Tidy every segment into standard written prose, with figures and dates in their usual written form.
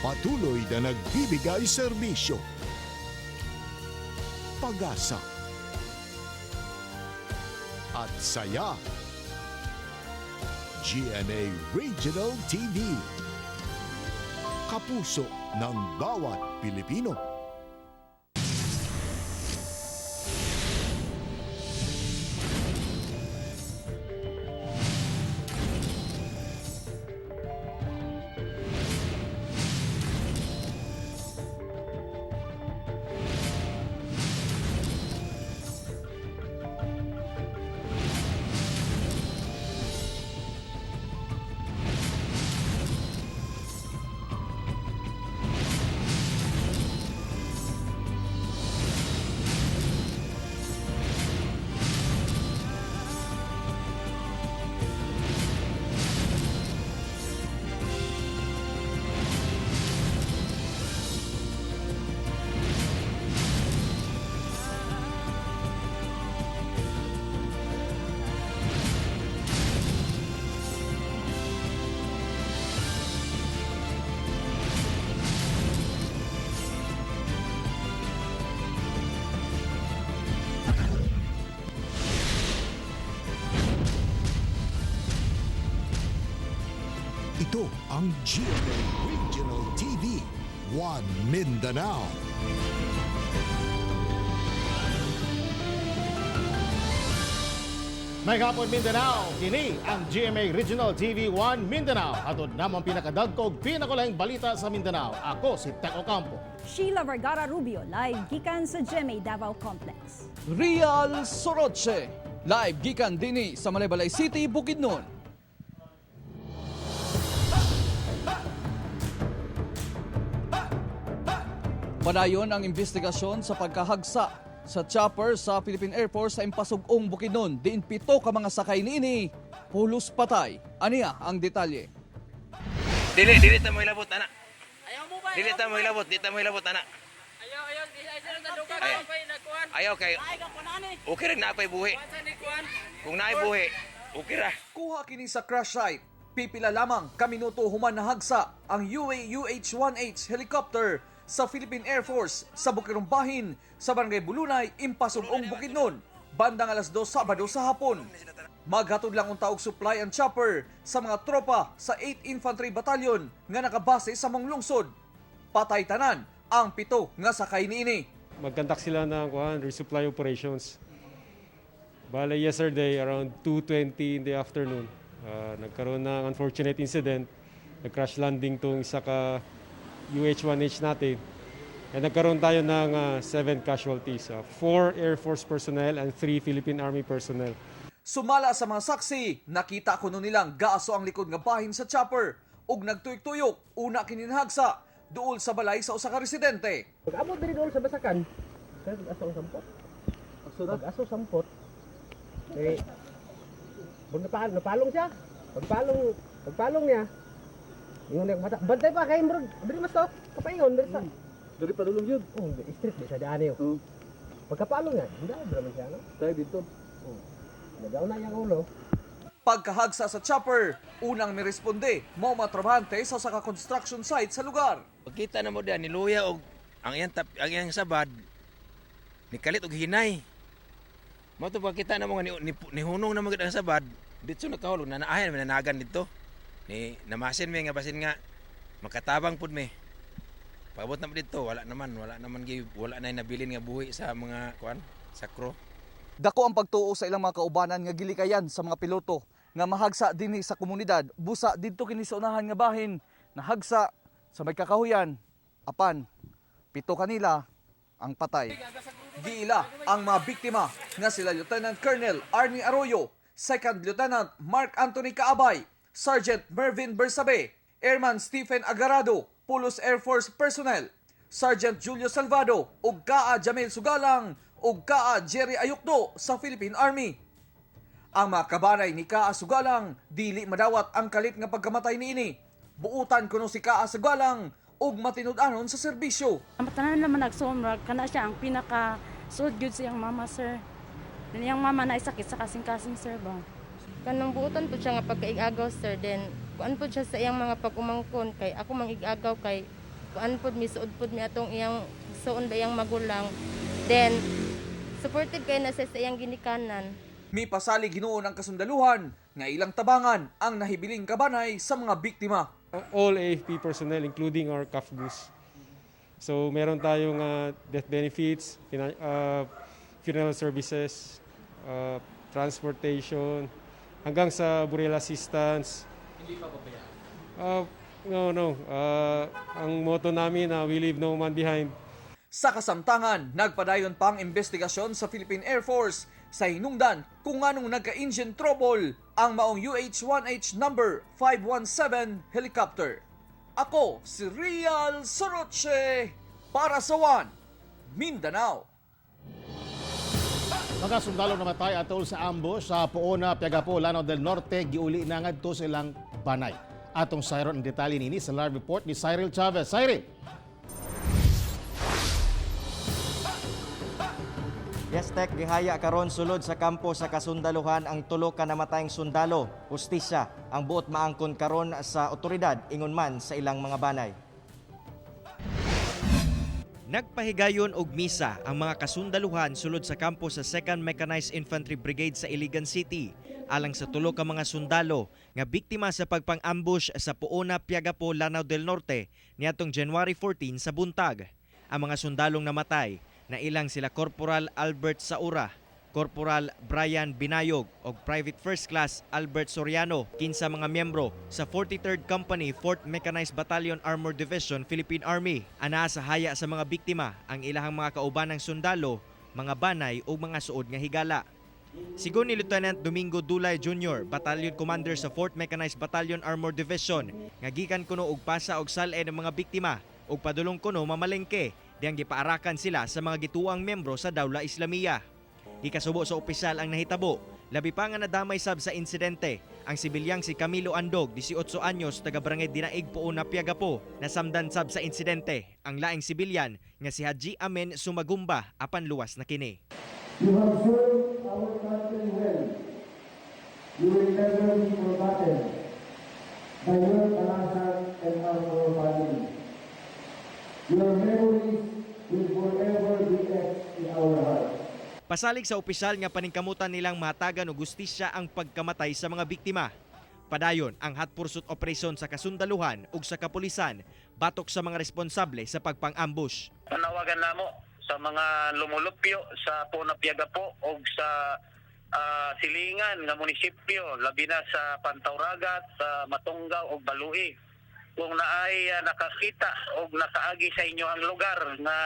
Patuloy na nagbibigay serbisyo, pag-asa, at saya. GMA Regional TV. Kapuso ng bawat Pilipino. Ito ang GMA Regional TV, One Mindanao. May hapon, Mindanao, kini ang GMA Regional TV 1 Mindanao. Hatod namang pinakadagko ug pinakulahing balita sa Mindanao. Ako si Teko Campo. Sheila Vergara Rubio, live gikan sa GMA Davao Complex. Real Soroche. Live gikan dinhi sa Malaybalay City, Bukidnon. Padayon ang investigasyon sa pagkahagsa sa chopper sa Philippine Air Force sa Impasug-ong, Bukidnon. Diin 7 ka mga sakay niini pulos patay. Aniya ang detalye. Dili, dili ta mo ilabot, ana. Dili ta mo ilabot, dili ta mo ilabot, ana. Ayaw, ayaw, di ay sir naduga Ay. kay nagkuan. Ayaw kay Ay ka kuan ani. okay ra na pay buhi. Kuan sa ni kuan. Kung naay buhi, okay ra. Kuha kini sa crash site. Pipila lamang kaminuto human nahagsa ang UA UH-1H helicopter sa Philippine Air Force sa Bukirong Bahin sa Barangay Bulunay, Impasug-ong, Bukidnon, bandang alas 2 Sabado sa hapon. Maghatod lang unta og supply and chopper sa mga tropa sa 8 Infantry Battalion nga nakabase sa Monglungsod. Patay tanan ang 7 nga sakay niini. Mag-conduct sila ng kuhan, resupply operations. Bale, yesterday, around 2:20 in the afternoon, nagkaroon ng unfortunate incident. Nag-crash landing tong isa ka UH-1H natin. And nagkaroon tayo ng seven casualties. Four Air Force personnel and three Philippine Army personnel. Sumala sa mga saksi, nakita kuno nilang gaaso ang likod nga bahin sa chopper ug nagtuyok-tuyok una kininhagsa duol sa balay sa usa ka residente. Pag-abot diri dool sa basakan, kay pag-aso ang sampot. Pag-aso sampot. Eh, pag napalong siya. Pagpalong niya. Ingon niya bata, bantay pa kay murag, diri mas to. Kapaingon diri sa. Diri pa dulong yun. Oh, street di sa daan niyo. Oo. Pagkapalong niya, hindi na man siya no. Tayo dito. Oh. Nagaw na iyang ulo. Pagkahagsa sa chopper, unang miresponde mao mga trabahante sa usa ka construction site sa lugar. Pagkita na mo diyan niluya og ang iyang tap, ang iyang sabad nikalit og hinay. Mo to pagkita na mo nga nihunong na magid ang sabad, didto nakahulog na naahay mananagan didto. Ni namasin mi nga basin nga makatabang pud mi. Paabot na mo didto, wala naman gi wala na nabilin nga buhi sa mga kuan sa crew. Dako ang pagtuo sa ilang mga kaubanan nga gilikayan sa mga piloto nga mahagsa dinhi sa komunidad busa didto kini sa unahan nga bahin nahagsa sa may kakahuyan apan 7 kanila ang patay. Giila ang mga biktima nga sila Lieutenant Colonel Arnie Arroyo, Second Lieutenant Mark Anthony Kaabay, Sergeant Mervin Bersabe, Airman Stephen Agarado, Pulos Air Force personnel, Sergeant Julio Salvado ug Kaa Jamil Sugalang ug Kaa Jerry Ayukdo sa Philippine Army. Ang mga kabanay ni Kaa Sugalang dili madawat ang kalit nga pagkamatay niini. Buutan kuno si Kaa Sugalang ug matinud-anon sa serbisyo. Ang tanan naman nagsumrag kana siya ang pinaka suod gyud sa iyang mama, sir. Then iyang mama na sakit sa kasing-kasing, sir ba. Kanang buotan po siya nga pagkaigagaw, sir, then kuan po siya sa iyang mga pag-umangkon kay ako mang igagaw kay kuan pod mi, suod pod mi atong iyang suon ba iyang magulang. Then supportive kay na siya sa iyang ginikanan. Mipasalig hinuon ang kasundaluhan nga ilang tabangan ang nahibiling kabanay sa mga biktima. All AFP personnel, including our CAFGUs. So meron tayong death benefits, funeral services, transportation, hanggang sa burial assistance. Hindi pa pabayaan? No. Ang motto namin na we leave no man behind. Sa kasamtangan, nagpadayon pa ang investigasyon sa Philippine Air Force sa hinungdan kung nganong nagka-engine trouble ang maong UH-1H number 517 helicopter. Ako si Real Soroche para sa One, Mindanao. Mga sundalo namatay atol sa ambush sa Poona, Piagapo, Lanao del Norte, giuli na ngadto silang banay. Atong sayron ang detalye nini sa live report ni Cyril Chavez. Cyril! Yes, Tek, gihaya karon sulod sa kampo sa kasundaluhan ang tulo ka namatayng sundalo. Hustisya ang buot maangkon karon sa otoridad ingon man sa ilang mga banay. Nagpahigayon og misa ang mga kasundaluhan sulod sa kampo sa 2nd Mechanized Infantry Brigade sa Iligan City alang sa tulo ka mga sundalo nga biktima sa pagpang-ambush sa Poona, Piagapo, Lanao del Norte niadtong January 14 sa buntag. Ang mga sundalong namatay na ilang sila Corporal Albert Saura, Corporal Brian Binayog ug Private First Class Albert Soriano, 15 mga miyembro sa 43rd Company 4th Mechanized Battalion Armored Division, Philippine Army. Anaa sa haya sa mga biktima ang ilahang mga kaubanang sundalo, mga banay ug mga suod nga higala. Sigon ni Lieutenant Domingo Dulay Jr., Battalion Commander sa 4th Mechanized Battalion Armored Division, nga gikan kuno og pasa og sal-en ang mga biktima ug padulong kuno mamalengke diyang gipaarakan sila sa mga gituang miyembro sa Dawla Islamia. Gikasubo sa opisyal ang nahitabo, labi pa nga nadamay sab sa insidente ang sibilyang si Camilo Andog, 18 anyos, taga Barangay Dinaig, Poona, Piagapo, nasamdan sab sa insidente ang laing sibilyan nga si Haji Amen Sumagumba apan luwas na kini. You have served our country well. You will never be forgotten by your kalasan and our family. Your memories will forever be etched in our hearts. Pasalig sa opisyal nga paningkamutan nilang matagan og hustisya ang pagkamatay sa mga biktima. Padayon ang hot pursuit operation sa kasundaluhan ug sa kapulisan batok sa mga responsable sa pagpang-ambush. Panawagan namo sa mga lumulupyo sa Poona Piagapo o sa silingan nga munisipyo, labi na sa Pantauragat, sa Matunggaw ug Balui. Kung naay nakakita o nakaagi sa inyo ang lugar nga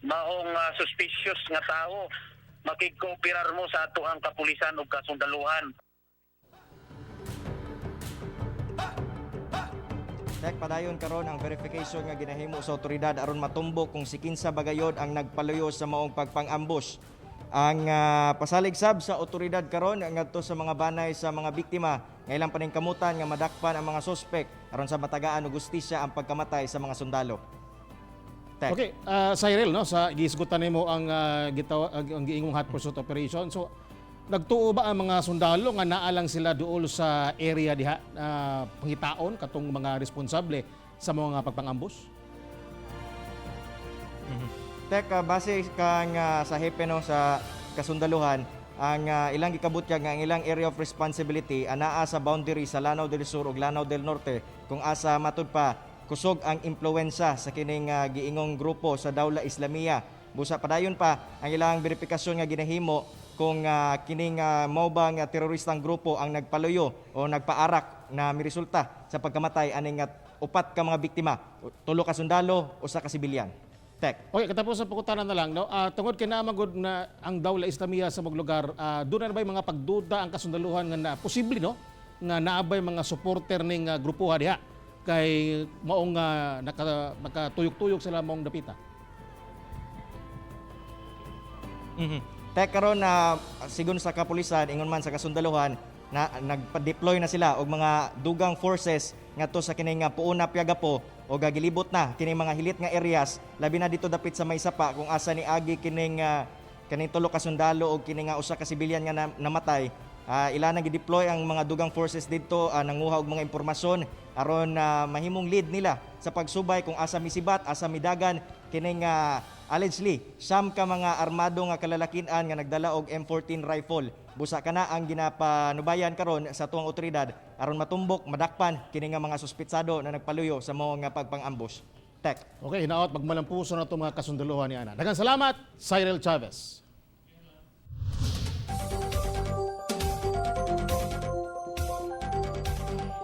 maong suspicious nga tao, makigkooperar mo sa ato ang kapulisan ug kasundaluhan. Tek, padayon karon ang verification nga ginahimo sa otoridad aron matumbok kung si kinsa bagayod ang nagpaluyo sa maong pagpang-ambush. Ang pasalig sab sa otoridad karon ngadto sa mga banay sa mga biktima nga ilang paningkamutan nga madakpan ang mga suspek aron sa matagaan og hustisya ang pagkamatay sa mga sundalo. Tek. Okay, Cyril, no, sa gihisgutan nimo ang ang giingong hot pursuit operation. So nagtuo ba ang mga sundalo nga naa lang sila duol sa area diha pangitaon katong mga responsable sa mga pagpang-ambush? Tek, base kang sa hepe, no, sa kasundaluhan, ang ilang gikabutyag nga ang ilang area of responsibility anaa sa boundary sa Lanao del Sur ug Lanao del Norte kung asa matud pa kusog ang impluwensya sa kining giingong grupo sa Dawla Islamia. Busa padayon pa ang ilang verifikasyon nga ginahimo kung kining mao ba nga teroristang grupo ang nagpaluyo o nagpaarak na miresulta sa pagkamatay aning upat ka mga biktima, tulo ka sundalo, usa ka sibilyan. Tek. Okay, katapos sa pangutana na lang, no? Tungod kay naa magud na ang Dawla Islamia sa mga lugar, doon na ba mga pagduda ang kasundaluhan nga na posible, no, nga naa bay mga supporter ning grupuha diha kay maong nakatuyok-tuyok sila maong dapita? Tek, karon na sigon sa kapulisan ingon man sa kasundaluhan na nagpa-deploy na sila og mga dugang forces ngadto sa kining nga Poona Piagapo o gilibot na kining mga hilit nga areas, labi na dito dapit sa may sapa kung asa ni agi kining kaning tulo ka sundalo og kini nga usa ka sibilyan nga namatay. Ila nang gi-deploy ang mga dugang forces didto, nanguha og mga impormasyon. aron mahimong lead nila sa pagsubay kung asa misibat, asa midagan kining allegedly 9 ka mga armado nga kalalakian nga nagdala og M14 rifle. Busa kana ang ginapanubayan karon sa tuang otoridad aron matumbok, madakpan kini nga mga suspitsado na nagpaluyo sa mao nga pagpang-ambush. Tek. Okay, hinaot magmalampuso na itong mga kasundaluhan ni Ana. Daghang salamat, Cyril Chavez.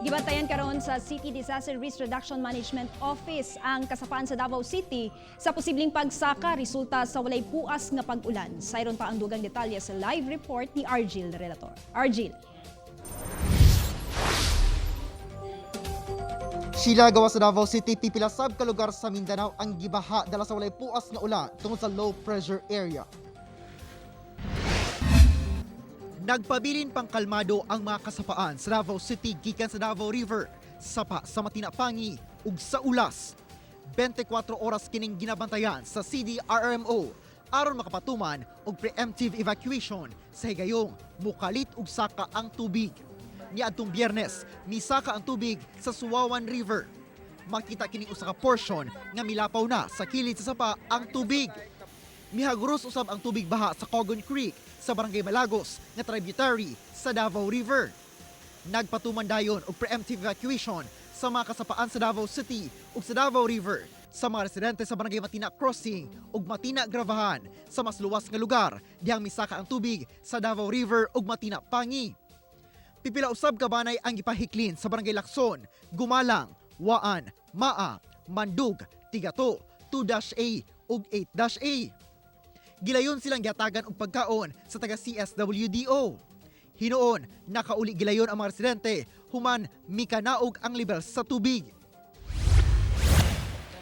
Gibantayan karon sa City Disaster Risk Reduction Management Office ang kasapaan sa Davao City sa posibleng pagsaka resulta sa walay puas nga pag-ulan. Sayron pa ang dugang detalye sa live report ni Argil Relator. Argil. Sila gawa sa Davao City, pipila sab ka lugar sa Mindanao ang gibaha dala sa walay puas nga ulan tungod sa low pressure area. Nagpabilin pang kalmado ang mga kasapaan sa Davao City gikan sa Davao River, sapa sa Matinapangi ug sa Ulas. 24 oras kining ginabantayan sa CDRRMO aron makapatuman og preemptive evacuation sa higayong mukalit ug saka ang tubig. Niadtong Biyernes, misaka ang tubig sa Suwawan River. Makita kining usa ka portion nga milapaw na sa kilid sa sapa ang tubig. Mihaguros usab ang tubig baha sa Cogon Creek sa Barangay Malagos nga tributary sa Davao River. Nagpatuman dayon og preemptive evacuation sa mga kasapaan sa Davao City ug sa Davao River sa mga residente sa Barangay Matina Crossing ug Matina Gravahan sa mas luwas nga lugar dihang misaka ang tubig sa Davao River ug Matina Pangi. Pipila usab ka banay ang gipahiklin sa Barangay Lacson, Gumalang, Waan, Maa, Mandug, Tigato, 2-A ug 8-A. Gilayon silang gihatagan og pagkaon sa taga CSWDO. Hinuon, nakauli gilayon ang mga residente human mikanaog ang level sa tubig.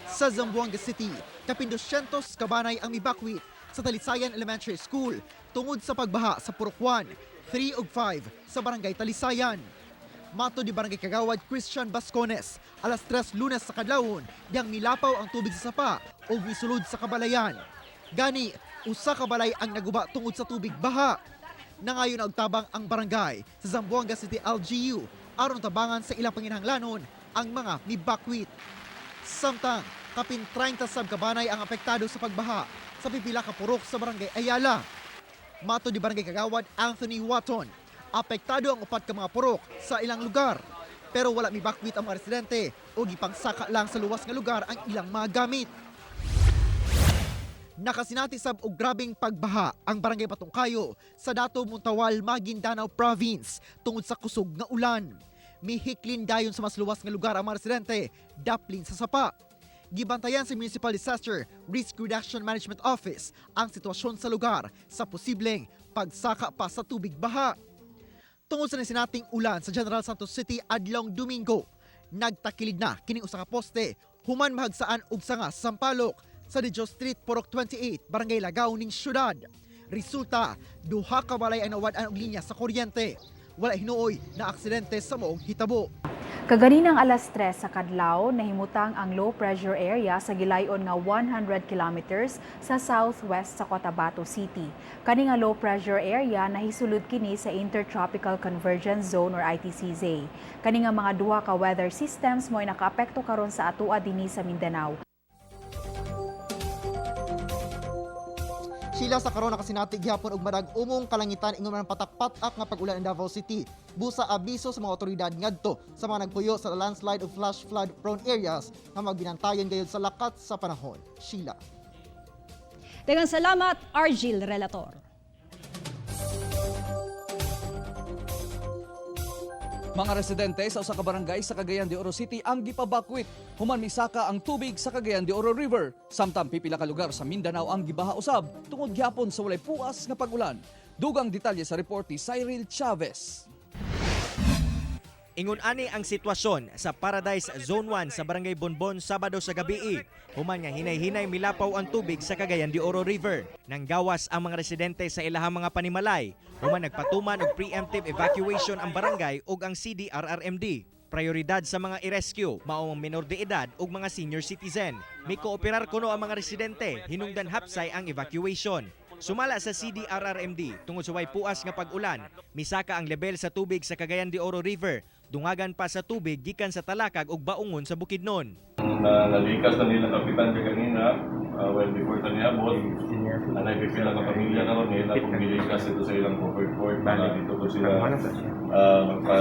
Sa Zamboanga City, kapin 200 kabanay ang mibakwit sa Talisayan Elementary School tungod sa pagbaha sa Purok 1, 3 ug 5 sa Barangay Talisayan. Mato di Barangay Kagawad Christian Bascones, alas 3 Lunes sa kadlawon, diyang milapaw ang tubig sa sapa o misulod sa kabalayan. Gani, usa ka balay ang naguba tungod sa tubig baha. Nangayon og tabang ang barangay sa Zamboanga City LGU aron tabangan sa ilang panginahanglanon ang mga mibakwit. Samtang, kapin 30 sab kabanay ang apektado sa pagbaha sa pipila ka purok sa barangay Ayala. Mato di Barangay Kagawad Anthony Watton, apektado ang upat ka mga purok sa ilang lugar. Pero wala mibakwit ang mga residente o gipangsaka lang sa luwas nga lugar ang ilang mga gamit. Nakasinati sab og grabeng pagbaha ang Barangay Patungkayo sa Dato Montawal, Maguindanao Province tungod sa kusog nga ulan. Mihiklin dayon sa mas luwas nga lugar ang mga residente, daplin sa sapa. Gibantayan sa Municipal Disaster Risk Reduction Management Office ang sitwasyon sa lugar sa posibleng pagsaka pa sa tubig baha. Tungod sa nasinating ulan sa General Santos City adlong Domingo, nagtakilid na kining usa ka poste human mahagsaan og sanga sa Sampaloc sa De Dios Street, Purok 28, Barangay Lagaw ning syudad. Resulta, duha ka balay ang nawad-an og linya sa kuryente. Wala hinuoy na aksidente sa moong hitabo. Kaganinang alas 3 sa kadlaw, nahimutang ang low pressure area sa gilayon nga 100 kilometers sa southwest sa Cotabato City. Kani nga low pressure area nahisulod kini sa Intertropical Convergence Zone or ITCZ. Kani nga mga duha ka weather systems mo'y nakaapekto karon sa atua dinhi sa Mindanao. Sila sa karon nakasinati gihapon og madag-umong kalangitan ingon man patak-patak nga pag-ulan ang Davao City. Busa abiso sa mga otoridad ngadto sa mga nagpuyo sa landslide o flash flood prone areas nga magbinantayon gayud sa lakat sa panahon. Sheila. Daghang salamat, Argil Relator. Mga residente sa usa ka barangay sa Cagayan de Oro City ang gipabakwit human misaka ang tubig sa Cagayan de Oro River. Samtang pipila ka lugar sa Mindanao ang gibaha usab tungod gihapon sa walay puas nga pag-ulan. Dugang detalye sa report ni Cyril Chavez. Ingon ani ang sitwasyon sa Paradise Zone 1 sa Barangay Bonbon Sabado sa gabii. Human nga hinay-hinay milapaw ang tubig sa Cagayan de Oro River. Nanggawas ang mga residente sa ilahang mga panimalay. Human nagpatuman og preemptive evacuation ang barangay ug ang CDRRMD. Prioridad sa mga i-rescue mao ang minor de edad ug mga senior citizen. Mikooperar kuno ang mga residente hinungdan hapsay ang evacuation. Sumala sa CDRRMD tungod sa way puas nga pag-ulan, misaka ang level sa tubig sa Cagayan de Oro River. Dungagan pa sa tubig gikan sa Talakag ug Baungon sa Bukidnon. Na nalikas na nila kapitan kay kanina, well before ta niabot, anay pipila ka pamilya karon nila kung gilikas ito sa ilang comfort court para dito po sila magpa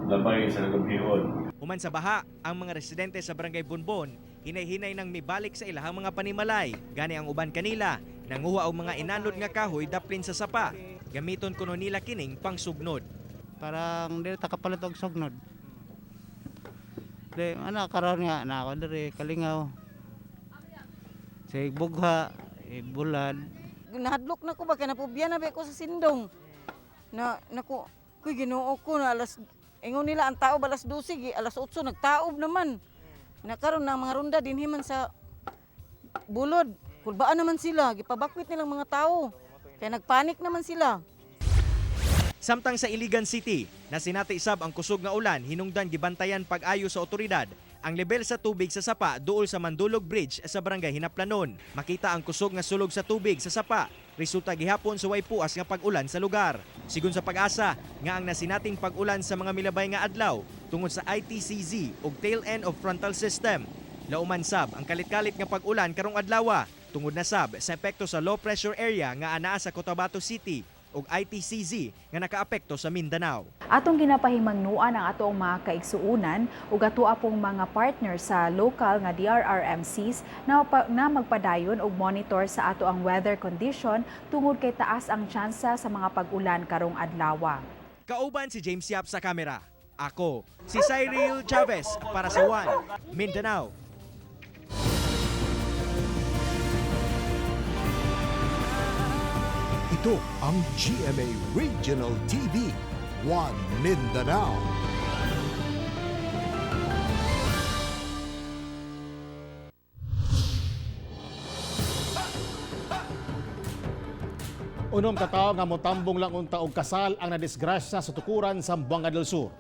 labay sa kagabion. Human sa baha, ang mga residente sa Barangay Bonbon hinay-hinay nang mibalik sa ilahang mga panimalay. Gani ang uban kanila, nanguha og mga inanod nga kahoy daplin sa sapa. Gamiton kuno nila kining pangsugnod. Parang dili ta kapalit og sugnod. Di ana karon nga na ako diri kalingaw. Sig bugha, bulad. Nahadlok na ko ba kay napubya na ba ko sa sindong. Na nako, kuy Ginoo ko na alas ingon nila ang taob alas 12, alas 8 nagtaob naman. Nakaron na ang mga ronda dinhi man sa bulod. Kulbaan naman sila, gipabakwit nilang mga tao. Kaya nagpanik naman sila. Samtang sa Iligan City, nasinati sab ang kusog nga ulan hinungdan gibantayan pag-ayo sa otoridad ang level sa tubig sa sapa duol sa Mandulog Bridge sa Barangay Hinaplanon. Makita ang kusog nga sulog sa tubig sa sapa, resulta gihapon sa way puas nga pag-ulan sa lugar. Sigon sa Pag-asa nga ang nasinating pag-ulan sa mga milabay nga adlaw tungod sa ITCZ ug tail end of frontal system. Lauman sab ang kalit-kalit nga pag-ulan karong adlawa tungod na sab sa epekto sa low pressure area nga anaa sa Cotabato City ug ITCZ nga nakaapekto sa Mindanao. Atong ginapahimangnuan ang atoang mga kaigsuunan ug atoa pong mga partner sa local nga DRRMCs na magpadayon og monitor sa ato ang weather condition tungod kay taas ang tsansa sa mga pag-ulan karong adlawa. Kauban si James Yap sa kamera. Ako, si Cyril Chavez para sa One Mindanao. Ito ang GMA Regional TV, One Mindanao. 6 ka tawo nga motambong lang unta og kasal ang nadisgrasya sa tukuran sa Zamboanga del Sur.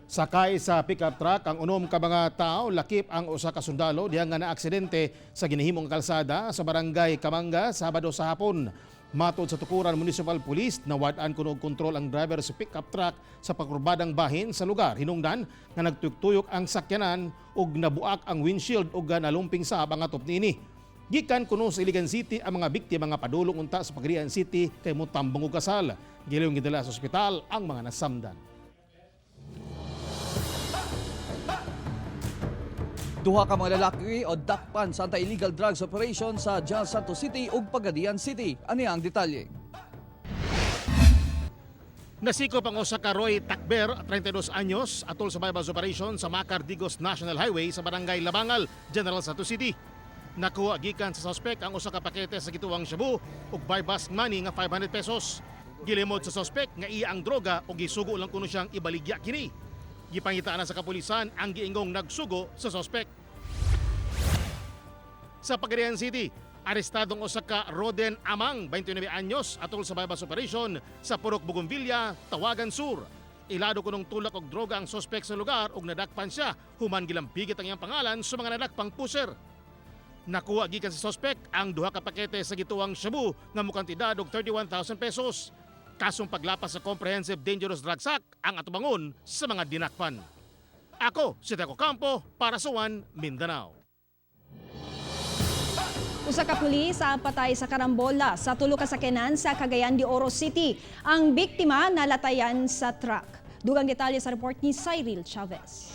Sakay sa pickup truck ang 6 ka mga tao, lakip ang usa ka sundalo diha nga naaksidente sa ginahimong kalsada sa Barangay Kamanga Sabado sa hapon. Matod sa Tukuran Municipal Police, nawad-an kuno og kontrol ang driver sa pickup truck sa pakurbadang bahin sa lugar. Hinungdan nga nagtuyok-tuyok ang sakyanan ug nabuak ang windshield ug nalumping sab ang atop niini. Gikan kuno sa Iligan City ang mga biktima nga padulong unta sa Pagadian City kay motambong og kasal. Gilawng gidala sa ospital ang mga nasamdan. Duha ka mga lalaki o dakpan sa anti-illegal drugs operation sa General Santos City ug Pagadian City. Ani ang detalye? Nasikop ang usa ka Roy Takber, 32 anyos, atol sa bypass operation sa Makar Digos National Highway sa Barangay Labangal, General Santos City. Nakuha gikan sa suspect ang usa ka pakete sa gituwang shabu ug buy-bust money nga 500 pesos. Gilimod sa suspect nga iya ang droga ug gisugo lang kuno siyang ibaligya kini. Gipangitaan na sa kapulisan ang giingong nagsugo sa suspect. Sa Pagadian City, arestadong usa ka Roden Amang, 29 anyos, atol sa bypass operation sa Purok Bougainvillea, Tawagan Sur. Ilado kunong tulak og droga ang suspect sa lugar ug nadakpan siya human gilampigit ang iyang pangalan sa mga nadakpang pusher. Nakuha gikan sa suspect ang duha ka pakete sa gituwang shabu nga mokantidad og 31,000 pesos. Kasong paglapas sa Comprehensive Dangerous Drugs Act ang atubangon sa mga dinakpan. Ako si Teco Campo para sa One Mindanao. Usa ka pulis ang patay sa karambola sa tulo ka sakyanan sa Cagayan de Oro City. Ang biktima nalatayan sa truck. Dugang detalye sa report ni Cyril Chavez.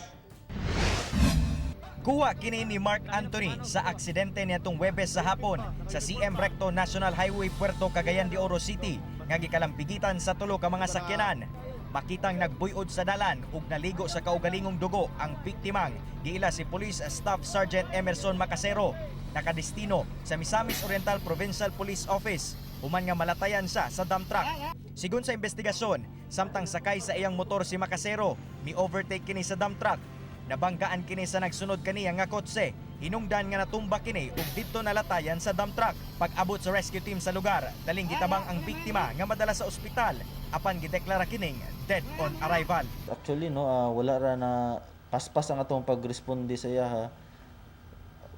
Kuha kini ni Mark Anthony sa aksidente niadtong Huwebes sa hapon sa CM Recto National Highway, Puerto Cagayan de Oro City nga gikalampigitan sa tulo ka mga sakyanan. Makitang nagbuyod sa dalan ug naligo sa kaugalingong dugo ang biktimang giila si Police Staff Sergeant Emerson Macasero, nakadestino sa Misamis Oriental Provincial Police Office human nga malatayan siya sa dump truck. Sigon sa investigasyon, samtang sakay sa iyang motor si Macasero, mi-overtake kini sa dump truck. Nabanggaan kini sa nagsunod kaniya nga kotse. Hinungdan nga natumba kini ug didto nalatayan sa dump truck. Pag-abot sa rescue team sa lugar, daling gitabang ang biktima nga madala sa ospital apan gideklara kining dead on arrival. Actually no, wala ra na paspas ang atong pagresponde sa iya ha.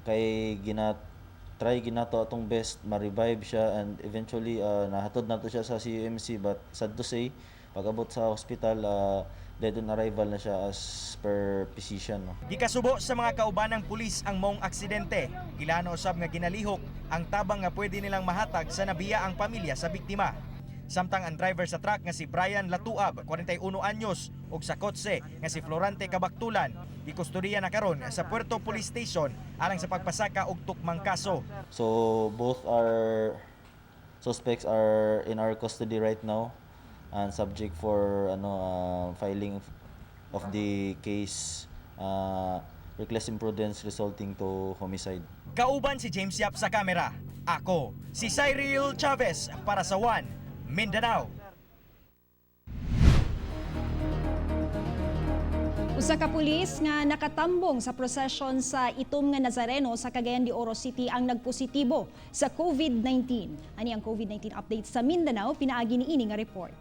Kay gina try ginato atong best ma-revive siya and eventually nahatod nato siya sa CUMC, but sad to say, pag-abot sa hospital, Dead on arrival na siya as per physician, no. Gikasubo sa mga kaubanang pulis ang maong aksidente. Gilano usab nga ginalihok ang tabang nga pwede nilang mahatag sa nabiya ang pamilya sa biktima. Samtang ang driver sa truck nga si Brian Latuab, 41 anyos, ug sa kotse nga si Florante Kabaktulan, gikustodiya na karon sa Puerto Police Station alang sa pagpasaka og tukmang kaso. So both our suspects are in our custody right now and subject for filing of the case, reckless imprudence resulting to homicide. Kauban si James Yap sa kamera. Ako, si Cyril Chavez para sa One Mindanao. Usa ka pulis nga nakatambong sa prosesyon sa Itom nga Nazareno sa Cagayan de Oro City ang nagpositibo sa COVID-19. Ani ang COVID-19 update sa Mindanao pinaagi niini nga report.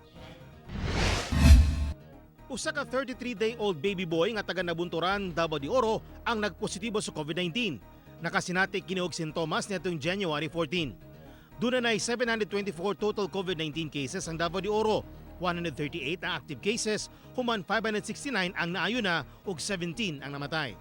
Usa ka 33-day-old baby boy nga taga Nabunturan, Davao de Oro ang nagpositibo sa COVID-19. Nakasinati kini og sintomas niadtong January 14. Duna nay 724 total COVID-19 cases ang Davao de Oro. 138 ang active cases, human 569 ang naayo na ug 17 ang namatay.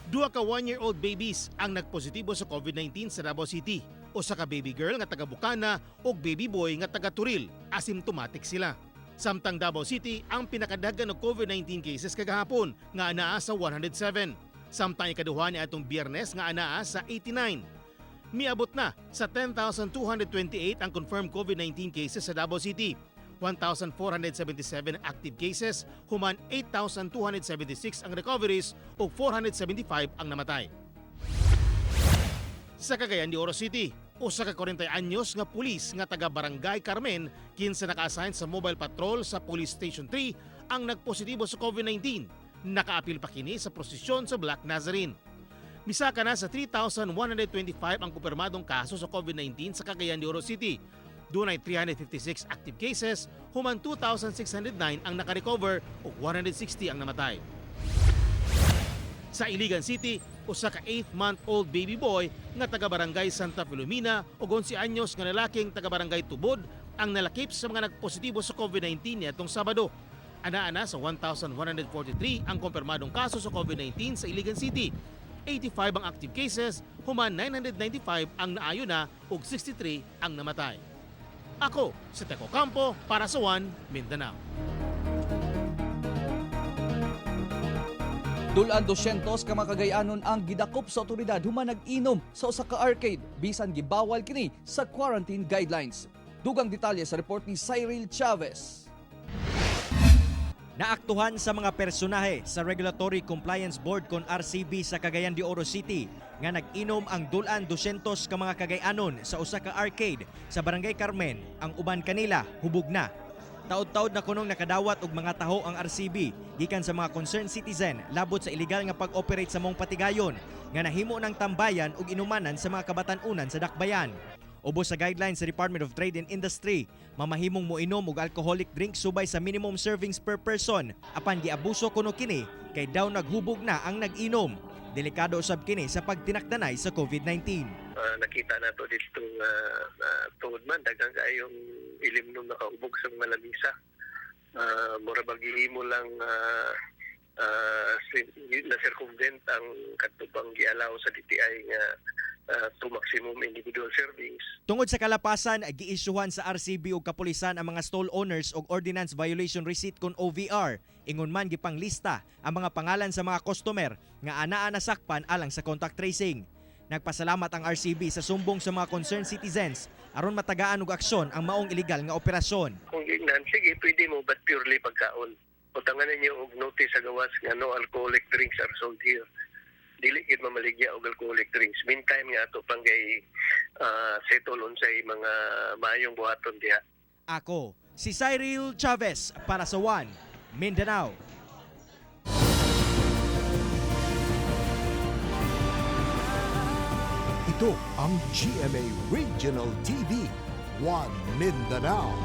Duha ka 1-year-old babies ang nagpositibo sa COVID-19 sa Davao City. Usa ka baby girl nga taga Bukana ug baby boy nga taga Turil. Asymptomatic sila. Samtang Davao City ang pinakadaghan og COVID-19 cases kagahapon nga anaa sa 107. Samtang ikaduha ni atong Biyernes nga anaa sa 89. Miabot na sa 10,228 ang confirmed COVID-19 cases sa Davao City. 1,477 active cases, human 8,276 ang recoveries ug 475 ang namatay. Sa Cagayan de Oro City, usa ka 40 anyos nga pulis nga taga Barangay Carmen kinsa naka-assign sa mobile patrol sa Police Station 3 ang nagpositibo sa COVID-19. Nakaapil pa kini sa prosesyon sa Black Nazarene. Misaka na sa 3,125 ang kumpirmadong kaso sa COVID-19 sa Cagayan de Oro City. Dunay 356 active cases, human 2,609 ang nakarecover ug 160 ang namatay. Sa Iligan City, usa ka 8-month-old baby boy nga taga Barangay Santa Filomena ug 11 anyos nga lalaking taga Barangay Tubod ang nalakip sa mga nagpositibo sa COVID-19 niadtong Sabado. Ana-ana sa 1,143 ang kumpirmadong kaso sa COVID-19 sa Iligan City. 85 ang active cases, human 995 ang naayo na ug 63 ang namatay. Ako, si Teco Campo para sa One Mindanao. Dulan 200 ka mga Cagayanon ang gidakop sa otoridad human nag-inom sa usa ka arcade bisan gibawal kini sa quarantine guidelines. Dugang detalye sa report ni Cyril Chavez. Naaktuhan sa mga personahe sa Regulatory Compliance Board kon RCB sa Cagayan de Oro City nga nag-inom ang dulan 200 ka mga Cagayanon sa usa ka arcade sa Barangay Carmen, ang uban kanila hubog na. Taod-taod na kunong nakadawat og mga taho ang RCB gikan sa mga concerned citizen labot sa illegal nga pag-operate sa mong patigayon nga nahimo ng tambayan ug inumanan sa mga kabatan-unan sa dakbayan. Ubos sa guidelines sa Department of Trade and Industry, mamahimong moinom og alcoholic drink subay sa minimum servings per person apan giabuso kuno kini kay daw naghubog na ang nag-inom. Delikado usab kini sa pagtinakdanay sa COVID-19. Nakita na to dito nga tuod man daghan kaayong ilimnom nakaubog sa mga lamisa. Mura bag gihimo lang na circumvent ang kadto pang gialaw sa DTI nga to maximum individual servings. Tungod sa kalapasan, giisyuhan sa RCB ug kapulisan ang mga stall owners og Ordinance Violation Receipt kon OVR. Ingon man gipanglista ang mga pangalan sa mga customer nga anaa nasakpan alang sa contact tracing. Nagpasalamat ang RCB sa sumbong sa mga concerned citizens aron matagaan og aksyon ang maong illegal nga operasyon. Kung gingnan, sige, pwede mo, but purely pagkaon. Utangan ninyo og notice sa gawas nga no alcoholic drinks are sold here. Dili gid mamaligya og alcoholic drinks. Meantime nga ato pang kay settle unsay mga maayong buhaton diha. Ako, si Cyril Chavez para sa One Mindanao. Ito ang GMA Regional TV, One Mindanao.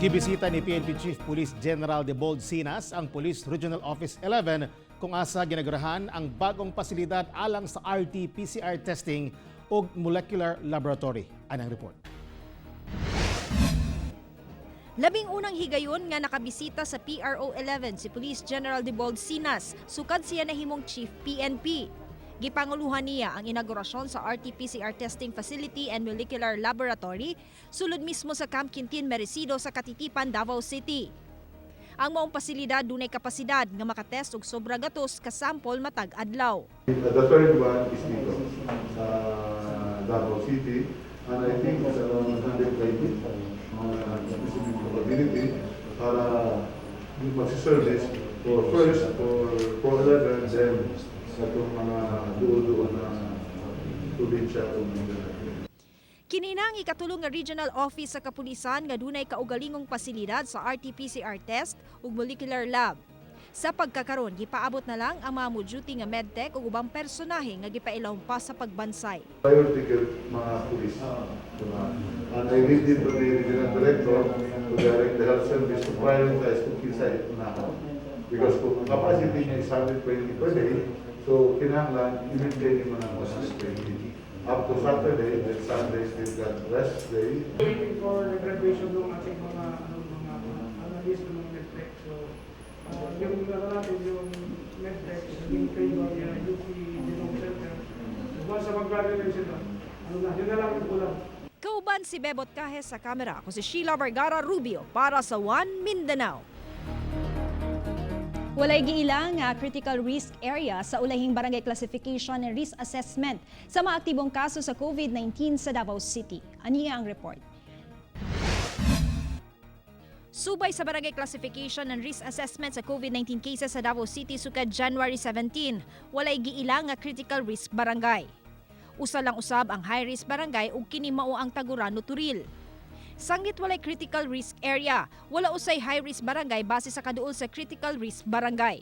Gibisita ni PNP Chief Police General Debold Sinas ang Police Regional Office 11 Kung asa ginagurahan ang bagong pasilidad alang sa RT-PCR testing ug molecular laboratory. Anang report. 11 higayon nga nakabisita sa PRO 11 si Police General Debold Sinas, sukad siya nahimong Chief PNP. Gipanguluhan niya ang inaugurasyon sa RT-PCR testing facility and molecular laboratory sulod mismo sa Camp Quintin Merecido sa Catitipan, Davao City. Ang maong pasilidad dunay kapasidad nga makatest og sobra gatos ka sample matag adlaw. The third one is dito sa Davao City, and I think it's around 120 mga specific capability para magsiservice for first for Pro 11, then sa itong mga duo-duo na probinsya o Mindanao. Kini na ang ikatulo nga regional office sa kapulisan nga dunay kaugalingong pasilidad sa RT-PCR test ug molecular lab. Sa pagkakaron, gipaabot na lang ang mga mo-duty nga medtech ug ubang personahe nga gipailawom pa sa pagbansay. Priority kay mga pulis. Diba? And I leave it to the regional director to direct the health service to prioritize kung kinsa unahan. Because kung ang capacity niya is 120 per day, so kinahanglan i-maintain mo ng 120. Up to Saturday, then Sunday still got rest day. Waiting for the graduation ng ating mga ano, mga analyst ng mga medtech. So, yung ano natin, yung medtech, naging trained by UP Genome Center. So, once sa mag-graduate sila, ano na, yun na lang yung kulang. Kauban si Bebot Cajes sa kamera. Ako si Sheila Vergara Rubio para sa One Mindanao. Walay giilang nga critical risk area sa ulahing barangay classification and risk assessment sa mga aktibong kaso sa COVID-19 sa Davao City. Aniya ang report. Subay sa barangay classification and risk assessment sa COVID-19 cases sa Davao City sukad January 17, walay giilang nga critical risk barangay. Usa lang usab ang high risk barangay ug kini mao ang Tagurano Toril. Sangit walay critical risk area, wala usay high risk barangay base sa kaduol sa critical risk barangay.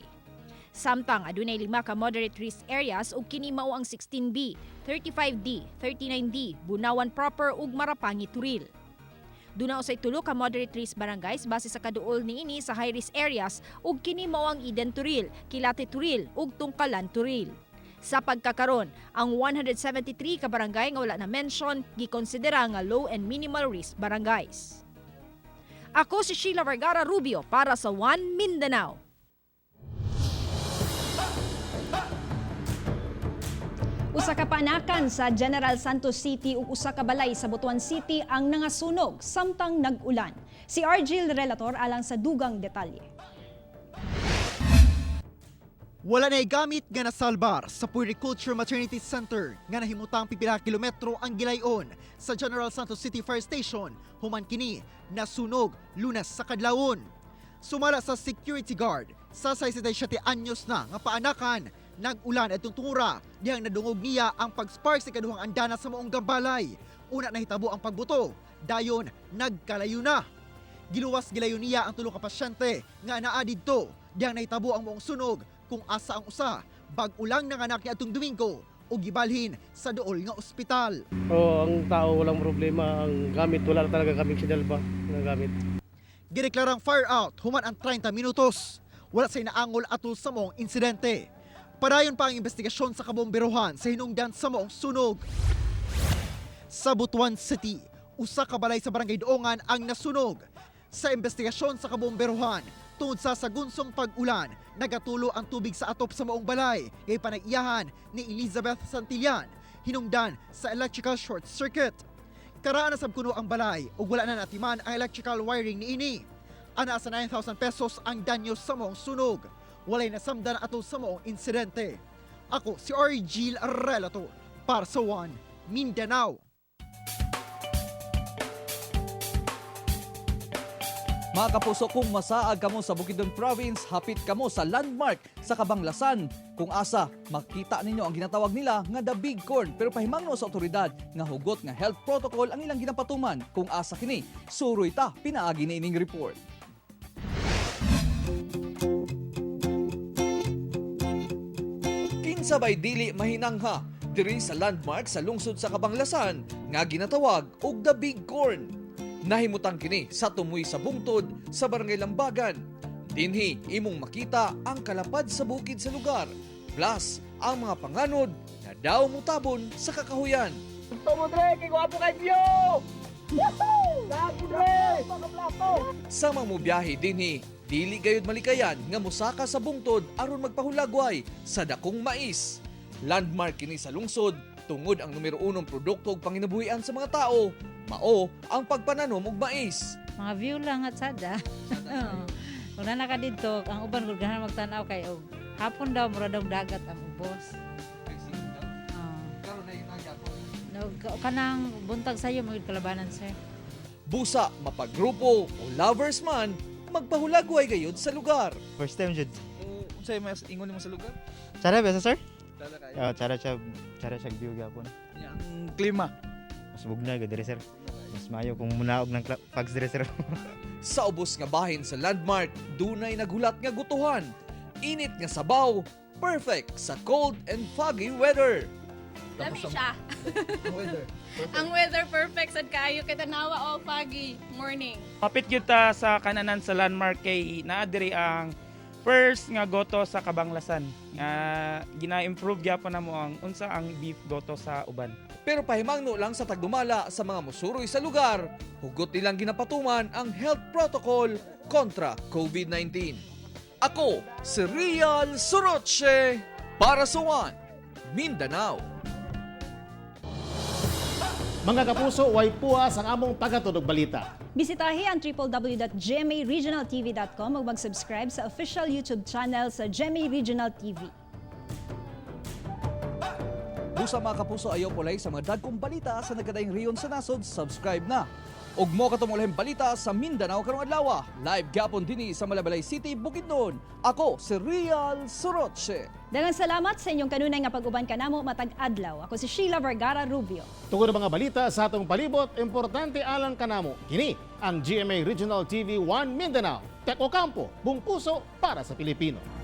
Samtang adunay lima ka moderate risk areas ug kini mao ang 16B, 35D, 39D, Bunawan proper ug Marapangi Toril. Duna usay tulo ka moderate risk barangays base sa kaduol niini sa high risk areas ug kini mao ang Eden Toril, Kilate Toril ug Tungkalan Toril. Sa pagkakaron, ang 173 ka barangay nga wala na mention gikonsidera nga low and minimal risk barangays. Ako si Sheila Vergara Rubio para sa One Mindanao. Usa ka panakan sa General Santos City ug usa ka balay sa Butuan City ang nangasunog samtang nag-ulan. Si Argil Relator alang sa dugang detalye. Wala na gamit nga nasalbar sa Puericulture Maternity Center nga nahimutang pipila kilometro ang gilayon sa General Santos City Fire Station human kini nasunog Lunes sa kadlawon. Sumala sa security guard sa 67 anyos na nga paanakan, nag-ulan atong tungura dihang nadungog niya ang pag-spark sa kaduhang andana sa maong gambalay. Una nahitabo ang pagbuto, dayon nagkalayo na. Giluwas gilayo niya ang tulo ka pasyente nga naa didto dihang nahitabo ang maong sunog, kung asa ang usa bag-o lang nanganak niadtong Domingo o gibalhin sa duol nga ospital. Oh, ang tao walang problema, ang gamit wala talaga kaming sinalba na gamit. Gideklarang fire out human ang 30 minutos. Wala say naangol atol sa maong insidente. Padayon pa ang investigasyon sa kabomberohan sa hinungdan sa maong sunog. Sa Butuan City, usa ka balay sa barangay Doongan ang nasunog. Sa investigasyon sa kabomberohan, tungod sa sagunsong pag-ulan, nagatulo ang tubig sa atop sa maong balay kay panag-iyahan ni Elizabeth Santillan, hinungdan sa electrical short circuit. Karaan na sab kuno ang balay ug wala na natiman ang electrical wiring niini. Ana sa 9,000 pesos ang danyo sa maong sunog. Walay nasamdan atol sa maong insidente. Ako si Argil Relator para sa One Mindanao. Mga kapuso, kung masaag kamo sa Bukidnon Province, hapit kamo sa landmark sa Kabanglasan. Kung asa, makita ninyo ang ginatawag nila nga the Big Corn. Pero pahimangno sa otoridad nga hugot nga health protocol ang ilang ginapatuman. Kung asa kini, suroy ta pinaagi ni ining report. Kinsa bay dili mahinangha diri sa landmark sa lungsod sa Kabanglasan nga ginatawag og the Big Corn. Nahimutang kini sa tumoy sa bungtod sa Barangay Lambagan. Dinhi imong makita ang kalapad sa bukid sa lugar, plus ang mga panganod na daw mutabon sa kakahuyan. Gusto mo dre, kay gwapo kay view! Woohoo! Lagi dre! Sa mga mubiyahe dinhi, dili gayud malikayan nga mosaka sa bungtod aron magpahulagway sa dakong mais. Landmark kini sa lungsod tungod ang numero unong produkto ug panginabuhian sa mga tao, mao ang pagpananom og mais. Mga view lang at sada. Oo. Kung na ka didto, ang uban gud ganahan magtan-aw kay og hapon daw mura daw dagat ang ubos. No, kanang buntag sayo mo kalabanan, sir. Busa mapagrupo o lovers man, magpahulagway gayud sa lugar. First time jud. Unsay mas ingon nimo sa lugar? Chara ba sir? Chara kayo. Oh, chara siya, chara siya view gyapon. Ang klima. Mas bugna gyud diri sir. Mas maayo kung munaog ng fags diri sir. Sa ubos nga bahin sa landmark, dunay naghulat nga gutuhan. Init nga sabaw, perfect sa cold and foggy weather. Lami siya. Ang weather perfect sad kaayo kay tanawa all foggy morning. Kapit gyud ta sa kananan sa landmark kay naa diri ang first nga goto sa Kabanglasan nga gina-improve gyapon namo ang unsa ang beef goto sa uban. Pero pahimangno lang sa tagdumala sa mga musuroy sa lugar, hugot nilang ginapatuman ang health protocol kontra COVID-19. Ako si Rial Soroche para sa One, Mindanao. Mga kapuso, way puas ang among paghatod og balita. Bisitahi ang www.gmaregionaltv.com ug mag-subscribe sa official YouTube channel sa GMA Regional TV. Busa mga kapuso, ayaw pulay sa mga dagkong balita sa nagkadaing riyon sa nasod, subscribe na. Ug mo katong ulahing balita sa Mindanao karong adlaw. Live gyapon dinhi sa Malaybalay City, Bukidnon. Ako si Rial Soroche. Daghang salamat sa inyong kanunay nga pag-uban kanamo matag adlaw. Ako si Sheila Vergara Rubio. Tungod ang mga balita sa atong palibot, importante alang kanamo. Kini ang GMA Regional TV 1 Mindanao. Tek Ocampo, buong puso para sa Pilipino.